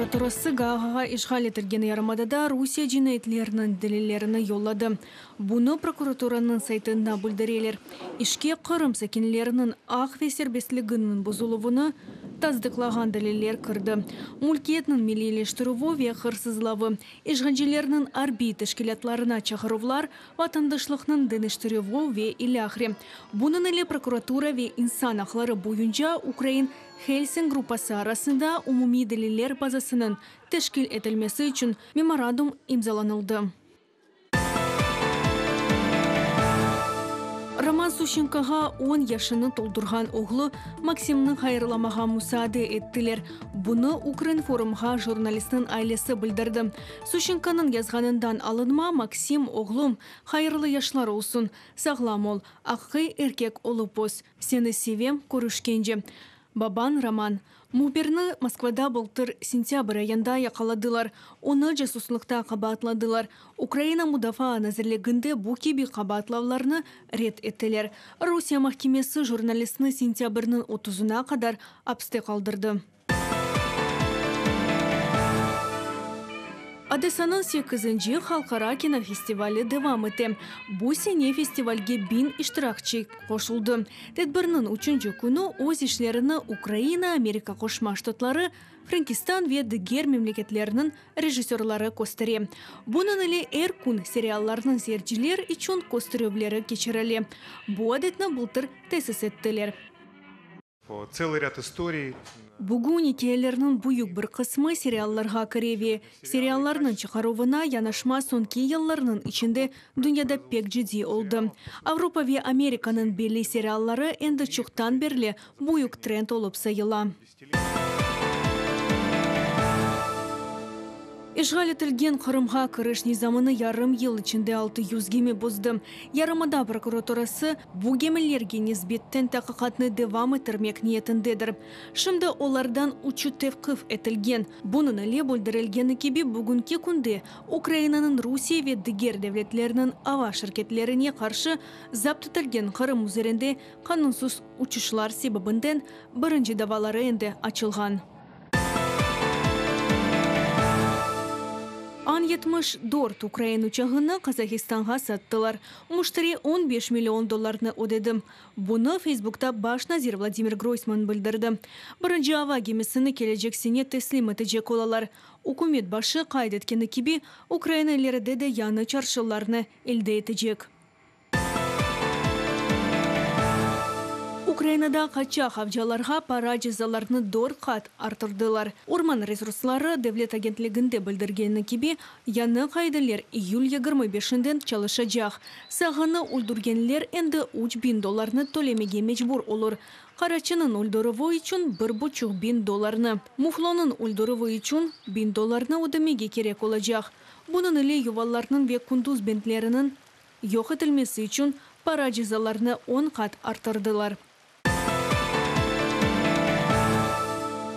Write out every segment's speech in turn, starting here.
prokuraturası Gaagağa işğal etilgen yarımadada Rusiye cinayetleriniñ delillerini yolladı. Bunı prokuraturanıñ saytında bildireler. İşke Qırım sakinleriniñ aq ve serbestliginiñ bozuluvını tasdıqlağan deliller kirdi, mülkiyetniñ milliyleştirüvi ve hırsızlavı, işğalcilerniñ arbiy teşkilâtlarına çağıruvlar, vatandaşlıqnıñ deñiştirüvi ve ilâhre. Bunıñ ile prokuratura ve İnsan aqları boyunca ukrain Helsing gruppası arasında umumiy deliller bazasınıñ teşkil etilmesi içün memorandum imzalanıldı. Roman Suşçenkoğa on yaşını toldurğan oğlu Maksimni hayırlamağa musaade ettiler. Bunı Ukrinformğa jurnalistniñ ailesi bildirdi. Suşçenkonıñ yazğanından alınma, Maksim, oğlum, hayırlı yaşlar olsun, sağlam ol, aqiqiy erkek olıp ös. Seni sevem, körüşkence. Babañ Roman. Mühbirni Moskvada bıltır sentâbr ayında yaqaladılar. Onı casuslıqta qabaatladılar. Ukraina Mudafaa nazirliginde bu kibi qabaatlavlarnı red ettiler. Rusiye mahkemesi jurnalistni sentâbrniñ otuzına qadar apste qaldırdı. Odessanıñ sekizinci halqara kinofestivali devam ete. Bu sene festivalge biñ iştirakçi qoşuldı. Tedbirniñ üçünci künü öz işlerini Ukraina, Amerika Qoşma Ştatları, Frenkistan ve diger memleketlerniñ rejissörları köstere. Bunıñ ile er kün seriallarnıñ seyirciler içün kösterüvleri keçirile. Bu adetni bıltır tesis ettiler. Bugün ikâyelerniñ büyük bir qısmı seriallarğa kire ve seriallarnıñ çıqaruvına yanaşma soñki yıllarnıñ içinde dünyada pek ciddiy oldı. Avropa ve Amerikanıñ belli serialları endi çoqtan berli büyük trend olıp sayıla. İşğal etilgen Qırımğa kiriş nizamını yarım yıl içinde 600 gemi bozdı. Yarımada prokuraturası bu gemilerge nisbetten taqiqatnı devam ettirmek niyetindedir. Şimdi olardan üçü tevqif etilgen. Bunıñ ile, bildirilgeni kibi, bugünki künde Ukrainanıñ Rusiye ve diger devletlerniñ ava şirketlerine qarşı zapt etilgen Qırım üzerinde qanunsız uçuşlar sebebinden birinci davaları endi açılğan. An-74 ukrain uçağını Qazahistanğa sattılar. Müşteri 15 million dollarnı ödedi. Bunı Feysbukta baş nazir Vladimir Groysman bildirdi. Birinci ava gemisini kelecek sene teslim etecek olalar. Ükümet başı qayd etkeni kibi, Ukraina ileride de yañı çarşılarnı elde etecek. Ukrainada qaçaq avcılarğa para cezalarını dört qat arttırdılar. Orman resursları devlet agentliginde bildirgeni kibi, yañı qaideler iyül 25-inden çalışacaq. Sağını öldürgenler endi 3000 dollarnı tölemege mecbur olur. Qaraçınıñ öldürüvi içün bir buçuq biñ dollarnı, muflonıñ öldürüvi içün biñ dollarnı ödemege kerek olacaq. Bunıñ ile yuvalarnıñ ve kunduz bentleriniñ yoq etilmesi içün para cezalarını on qat arttırdılar.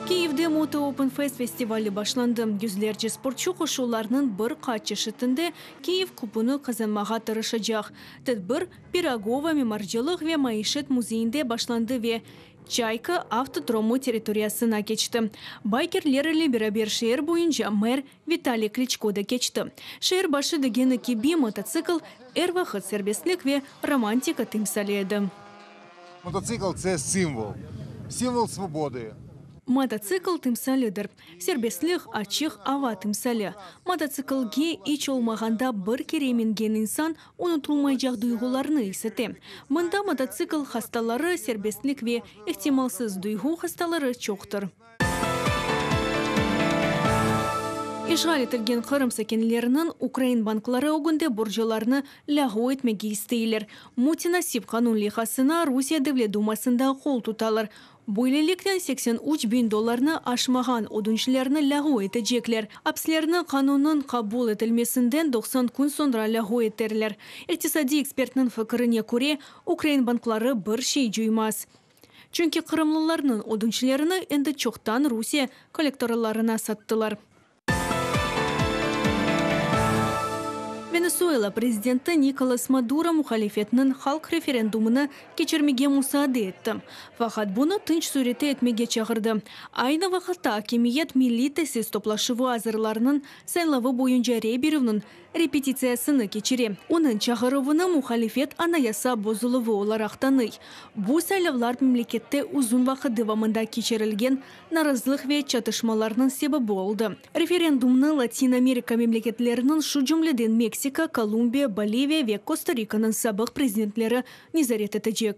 Kiyevde Moto Open Fest festivali başlandı. Yüzlerce sportçu qoşularnıñ bir qaç çeşitinde Kiyev kupunı qazanmağa tırışacaq. Tedbir Pirogovo mimarcılıq ve maişet müzeyinde başlandı ve Çayka avtodromı territoriyasına keçti. Baykerler ile beraber şeer boyunca mer Vitaliy Kliçko da keçti. Şeer başı degeni kibi, mototsikl er vaqıt serbestlik ve romantika timsali edi. Mototsikl, tse simvol. Simvol svobodı. Mototsikl timsalidir. Serbestlik, açıq ava timsali. Mototsiklge iç olmağanda bir kere mingen insan unutılmaycaq duyğularnı is ete. Mında mototsikl hastaları, serbestlik ve ihtimalsız duyğu hastaları çoqtır. İşğal etilgen Qırım sakinleriniñ ukrain bankları ögünde borcalarını lâğu etmege isteyler. Mütenasip qanun leyhasına Rusiye Devlet Dumasında qol tutalar. Böyleliknen 83 biñ dollarnı aşmağan ödünçlerni lâğu etecekler. Apslerni qanunnıñ qabul etilmesinden 90 kün soñra lâğu eterler. İqtisadiy ekspertniñ fikirine köre, ukrain bankları bir şey coymaz. Çünki qırımlılarnıñ ödünçlerini endi çoqtan Rusiye kollektorlarına sattılar. Venesuela prezidenti Nikolas Maduro muhalifetniñ halq referendumını keçirmege musaade etti. Faqat bunı tınç sürette etmege çağırdı. Aynı vaqıtta akimiyet milliy tesis toplaşuvı azırlarınıñ saylavı boyunca rey berüvniñ repetitsiyasını keçire. Onıñ çağıruvını muhalifet anayasa bozuluvı olaraq tanıy. Bu saylavlar memlekette uzun vaqıt devamında keçirilgen narazılıq ve çatışmalarnıñ sebebi oldı. Referendumnı Latin Amerika memleketleriniñ, şu cümleden Meksika, Kolumbiya, Boliviya ve Kosta-Rikanıñ sabıq prezidentleri nezaret etecek.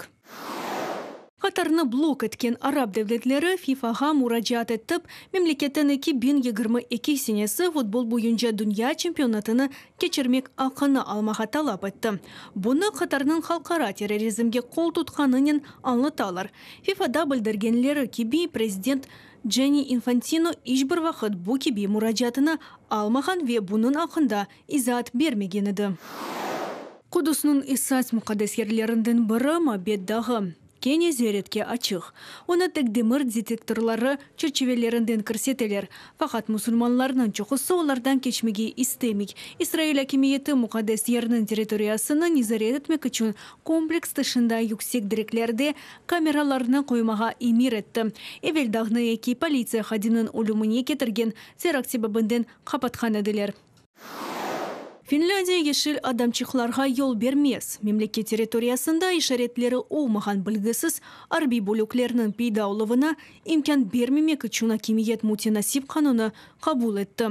Qatarnı blok etken arap devletleri FIFAğa muracaat etip, memleketten 2022 senesi futbol boyunca dünya çempionatını keçirmek aqqını almağa talap etti. Bunı Qatarnıñ halqara terrorizmge qol tutqanınen añlatalar. FIFAda bildirgenleri kibi, prezident Canni İnfantino iç bir vaqıt bu kibi muracaatını almağan ve bunıñ aqqında izaat bermegen edi. Qudusnıñ esas muqaddes yerlerinden biri Mabet dağı kene ziyaretke açıq. Onı tek demir detektorları çerçivelerinden kirseteler. Faqat musulmanlarnıñ çoqusı olardan keçmege istemey. İsrail akimiyeti muqaddes yerniñ territoriyasını nezaret etmek içün kompleks tışında yüksek direklerde kameralarnı qoymağa emir etti. Evel dağnı eki politsiya hadiminiñ ölümine ketirgen terakt sebebinden qapatqan ediler. Finlândiya yeşil adamçıqlarğa yol bermez. Memleket territoriyasında işaretleri olmağan bilgisiz arbiy bölüklerniñ peyda oluvına imkân bermemek içün akimiyet mütenasip qanunı qabul etti.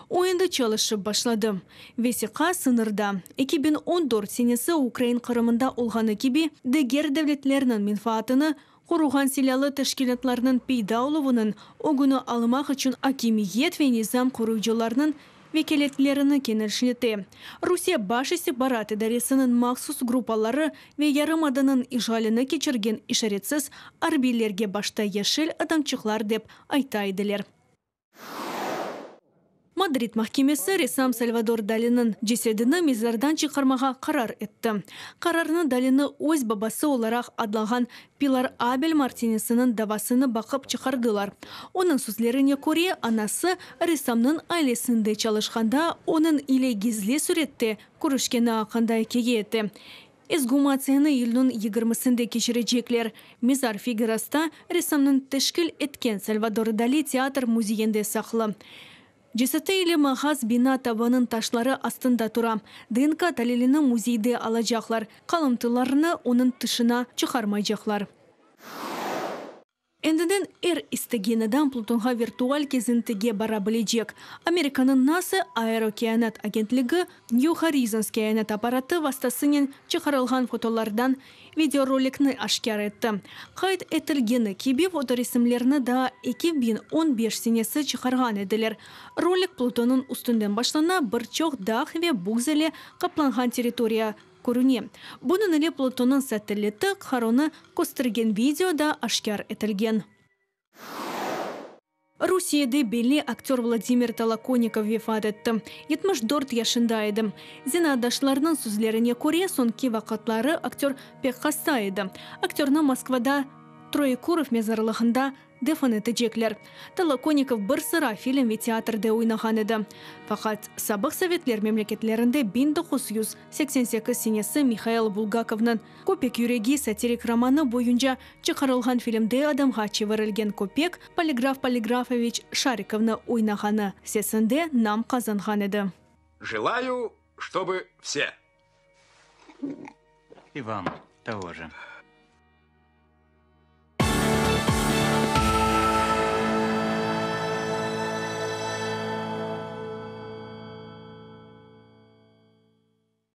O endi çalışıp başladı. Vesiqa sıñırda, 2014 senesi ukrain Qırımında olğanı kibi, diger devletlerniñ menfaatını qoruğan silâlı teşkilâtlarnıñ peyda oluvınıñ ögüni almaq içün akimiyet ve nizam qoruyıcılarnıñ vekâletlerini kenişlete. Rusiye Baş istihbarat idaresiniñ mahsus gruppaları ve yarımadanıñ işğalini keçirgen işaretsiz arbiylerge başta yeşil adamçıqlar dep ayta ediler. Madrid mahkemesi ressam Salvador Daliniñ cesedini mezardan çıqarmağa qarar etti. Qararnı Dalini öz babası olaraq adlağan Pilar Abel Martinesiniñ davasını baqıp çıqardılar. Onıñ sözlerine köre, anası ressamnıñ ailesinde çalışqanda onıñ ile gizli sürette körüşkeni aqqında ikâye ete. Eksgumatsiyanı iyülniñ yigirmisinde keçirecekler. Mezar Figerasta ressamnıñ teşkil etken Salvador Dali teatr müzeyinde saqlı. Ceseti ile mağaz bina tavanıñ taşları astında tura. DNK talilini müzeyde alacaqlar, qalımtılarnı onıñ tışına çıqarmaycaqlar. Endiden er istegen adam Plutonğa virtual kezintige bara bilecek. Amerikanıñ NASA aerokâinat agentligi New Horizons kâinat apparatı vastasınen çıqarılğan fotolardan videorolikni aşkâr etti. Qayd etilgeni kibi, fotoresimlerni daa 2015 senesi çıqarğan ediler. Rolik Plutonıñ üstünden başlana, bir çoq dağ ve buz ile qaplanğan territoriya körüne. Bunıñ ile Plutonıñ satelliti Kharonı köstergen video da aşkâr etilgen. Rusiyede belli aktör Vladimir Tolokonnikov vefat etti. 74 yaşında edi. Zenaatdaşlarınıñ sözlerine köre, soñki vaqıtları aktör pek hasta edi. Aktörni Moskvada Troyekurov mezarlığında defn etecekler. Tolokonnikov bir sıra film ve teatrde oynağan edi. Faqat sabıq sovetler memleketlerinde 1988 senesi Mihail Bulgakovnıñ Köpek yüregi satirik romanı boyunca çıqarılğan filmde adamğa çevirilgen köpek Poligraf Poligrafoviç Şarikovnı oynağanı sesinde nam qazanğan edi. Желаю, чтобы все. И вам того же.